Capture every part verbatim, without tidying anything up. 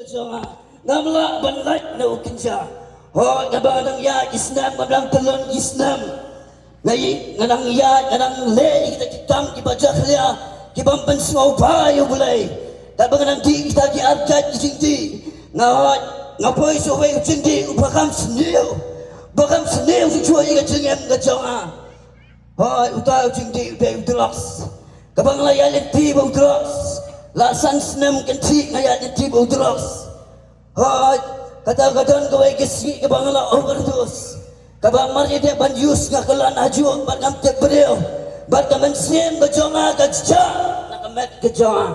Jong nga, ngam lah ban lait na u kynja. Hooid, nga ba nga dang ïaid ki snem, ngam dang tyllun ki snem. Nga i, nga dang ïaid, nga dang leh ïa kita ki kam kiba jakhlia, ki bym pynsngewbha ïa U Blei. Katba nga dang dih kita ki artat ki jingdih, nga hooid, nga poi sha uwei u jingdih uba kham sniew, uba kham sniew shuh shuh ïa ka jingim ka jong nga. Hooid, uta u jingdih u dei u drugs. Kaba nga la ïaid lynti bad u drugs, la san snem kynthih nga ïaid lynti bad u drugs. Hooid, kata ka don kawei ka sngi kaba nga la overdose. Kaba mar ïa dei ban use nga khlem hajuh bad ngam tip briew. Bad ka mynsiem ka jong nga ka jia na ka met ka jong nga.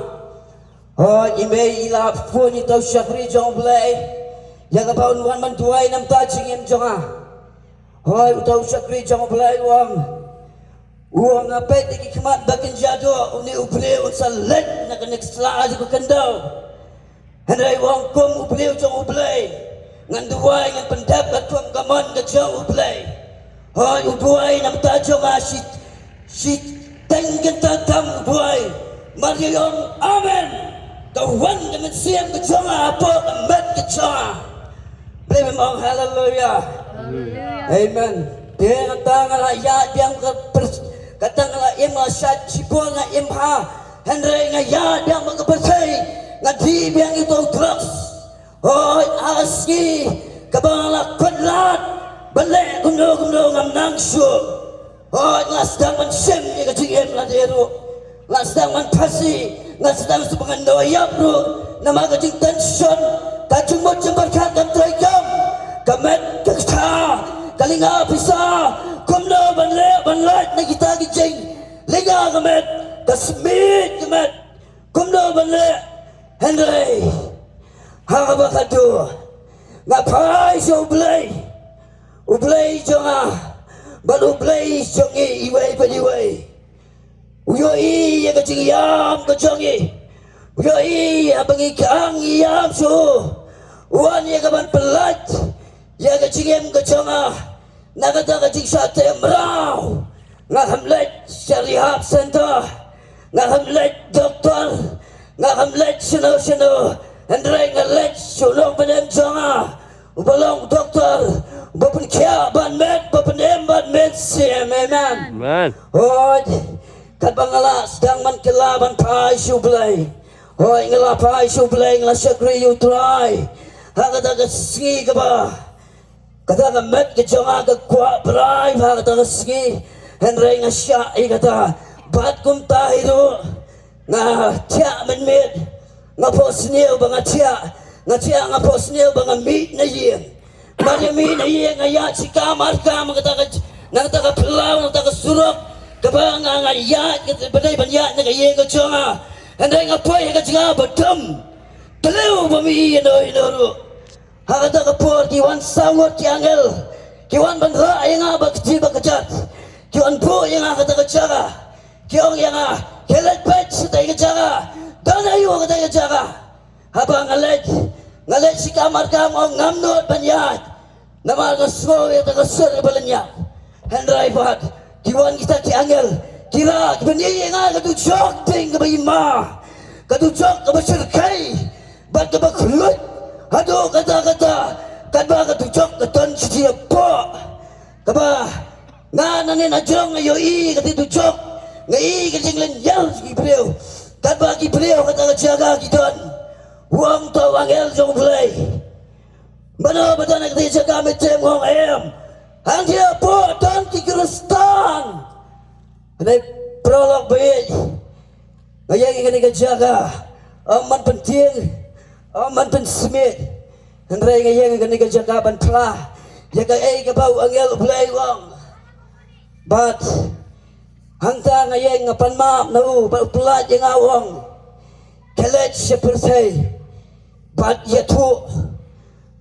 Hooid, i mei i la phone ïa uta u shakri jong U Blei ïa kaba un wan ban duwai namar ka jingim jong nga. Hooid, uta u shakri jong U Blei u ong, u ong, nga peit da ki khmat ba kynja doh, une u briew un sa leit na kane ka sla jong ka khyndew. Hynrei u ong, kum u briew jong U Blei, ngan duwai, ngan pyndep katkum ka mon ka jong U Blei. Hooid, u duwai namar ka jong nga shi, shiteng kynta tam u duwai. Mar ïa u ong amen, ka wan ka mynsiem ka jong nga hapoh ka met ka jong nga. Blei, mem ong haleluya. Amen. Te kata nga la ïaid biang ka pers-, kata nga la im, nga la shait shipor, nga im bha. Hynrei nga ïaid biang bad ka pyrthei, nga dih biang ïa uto u drugs. Hooid, ha ka sngi kaba nga la kut lad ban leh kumno kumno, ngam nang shuh. Hooid, nga sdang ban shim ïa ka jingim lade ruh. Nga sdang ban phasi, nga sdang shu ban ngan ïap ruh. Namar ka jingtension, ka jingmut jingpyrkhat kam trei kam. Ka met ka ktah, ka lynga pisa, kumno ban leh ban lait na kita ki jing lynga ka met, ka smit ka met, kumno ban leh. Hynrei ha kaba khatduh nga phai sha U Blei, U Blei jong nga bad U Blei jong ngi iwei pa iwei. U ïohi ïa ka jingïam ka jong ngi. U ïohi ïa ba ngi kang ïam shuh. U wan ïa ka ban pyllait ïa ka jingim ka jong nga na kata ka jingshah teh mraw. Nga kham leit sha rehab center, nga kham leit doktor, nga kham leit shano shano. Hynrei nga leit sha u nongpynim jong nga, uba long doktor, uba pynkhiah ban met, uba pynim ban met siem. Amen. Amen. Hooid, katba nga la sdang ban kylla ban phai sha U Blei. Hooid, nga la phai sha U Blei, nga la shakri ïa U Trai. Ha kata ka sngi kaba, kata ka met ka jong nga ka kwah brai ha kata ka sngi. Hynrei nga shah ïa kata. Bad kumta hi ruh, nga thiah mynmiet. Nga phohsniew ba nga thiah, nga thiah, nga phohsniew ba nga mih na ïing. Mar ïa mih na ïing nga ïaid shi kam ar kam na kata ka, na kata ka phyllaw, na kata ka surok kaba nga, nga ïaid, kata ba dei ban ïaid na ka ïing ka jong nga. Hynrei nga poi ha ka jaka ba dum. Tliw ba mih ïano ïano ruh. Ha kata ka por ki wan saw ngut ki angel, ki wan ban rah ïa nga ba kti ba kjat. Ki wan buh ïa nga ha kata ka jaka. Ki ong ïa nga, khie leit peit shatei ka jaka. Don aïu ha katei ka jaka? Haba nga leit, nga leit shi kam ar kam, ong ngam nud ban ïaid. Namar nga sngew ïa kata ka sur ba lynñiap. Hynrei pat ki wan kita ki angel, ki rah, ki pyni ïa nga ka dujok ding kaba ima, ka dujok kaba shyrkhei bad kaba khluit haduh katta katta, katba ka dujok ka don shi hapoh. Kaba nga nangne na jrong nga ïohi kata ka dujok, nga i ka jinglynñiar ki briew, katba ki briew kata ka jaka ki don. U ong uta u angel jong U Blei, mano ba don ha kata ka jaka? Mynta nga ong em. Hangne hapoh don ki Khristan. Hynrei paralok baieit, nga ïeng ha kane ka jaka ym ban pyntieng, ym ban pynsmit. Hynrei nga ïeng ha kane ka jaka ban phla ïa kaei kaba u angel U Blei u ong. Bad hangta nga ïeng nga pan map na u, bad u pyllait ïa nga, u ong, khie leit sha pyrthei bad ïathuh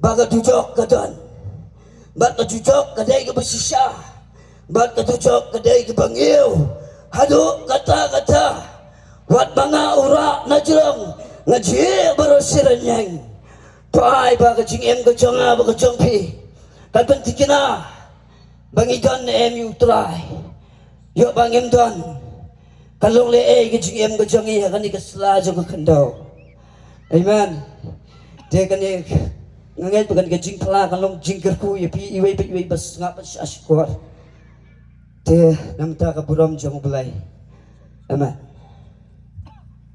ba ka dujok ka don, bad ka dujok ka dei kaba shisha, bad ka dujok ka dei kaba ngiew haduh katta katta. Wat ba nga u rah na jrong, nga jied baroh shi rynieng. To ai ba ka jingim ka jong nga bad ka jong phi kan pynthikna ba ngi don ne em ïa U Trai. Ïoh ba ngim don, ka long lei ei ka jingim ka jong ngi ha kane ka sla jong ka khyndew? Amen. Te kane nga ngeit ba kane ka jingphla kan long jingkyrkhu ïa phi iwei pa iwei ba sngap ba shah shkor. Te namar ka burom jong U Blei. Amen.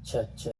Cha, cha.